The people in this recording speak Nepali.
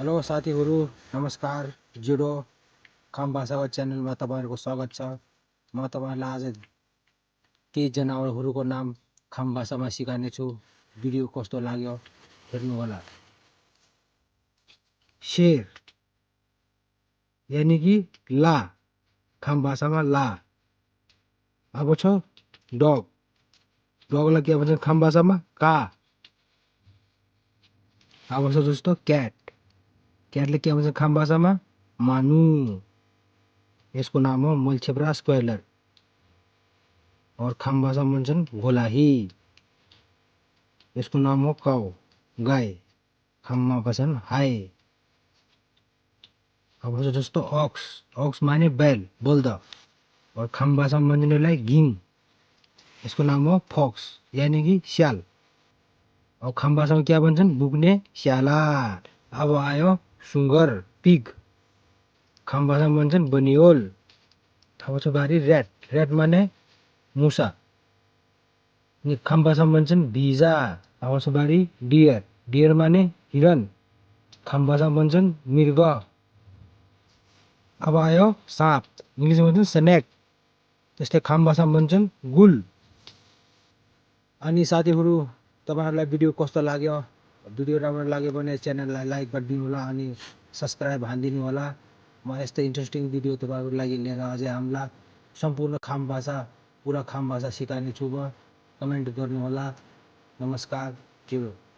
हेलो साथीहरू, नमस्कार। जुडो खाम भाषाको च्यानलमा तपाईँहरूको स्वागत छ। म तपाईँहरूलाई आज केही जनावरहरूको नाम खाम भाषामा सिकाउनेछु। भिडियो कस्तो लाग्यो हेर्नुहोला। शेर यानि कि ला, खाम भाषामा ला। अब छ डग, डगलाई के भन्छ खाम भाषामा का। अब छ जस्तो क्याट, क्याटले के भन्छ खाम भाषामा मानु। यसको नाम हो मल्छेप्रा स्क्वाइलर और खाम भाषामा भन्छन् गोलाही। यसको नाम हो काउ, गाई, खाममा भन्छन् हाय। अब छ जस्तो अक्स, अक्स माने बैल, बल्द, और खाम भाषामा भन्छन् यसलाई गिङ। यसको नाम हो फक्स यानि कि स्याल। अब खाम भाषामा क्या भन्छन् बुग्ने स्याला। अब आयो सुँगर, पिग, खाम भाषामा भन्छन् बनियोल। अब छ बारी ऱ्याट, ऱ्याट माने मुसा, खाम भाषामा भन्छन् भिजा। अब छ बारी डियर, डियर माने हिरण, खाम भाषामा भन्छन् मृग। अब आयो साँप, इङ्ग्लिसमा भन्छन् स्नेक, त्यस्तै खाम भाषामा भन्छन् गुल। अनि साथीहरू, तपाईँहरूलाई भिडियो कस्तो लाग्यो? भिडियो राम्रो लाग्यो भने च्यानललाई लाइक गरिदिनु होला अनि सब्सक्राइब हानिदिनु होला। म यस्तै इन्ट्रेस्टिङ भिडियो तपाईँहरूको लागि लिएर अझै आउँला। सम्पूर्ण खाम भाषा, पुरा खाम भाषा सिकाउने छु म। कमेन्ट गर्नुहोला। नमस्कार।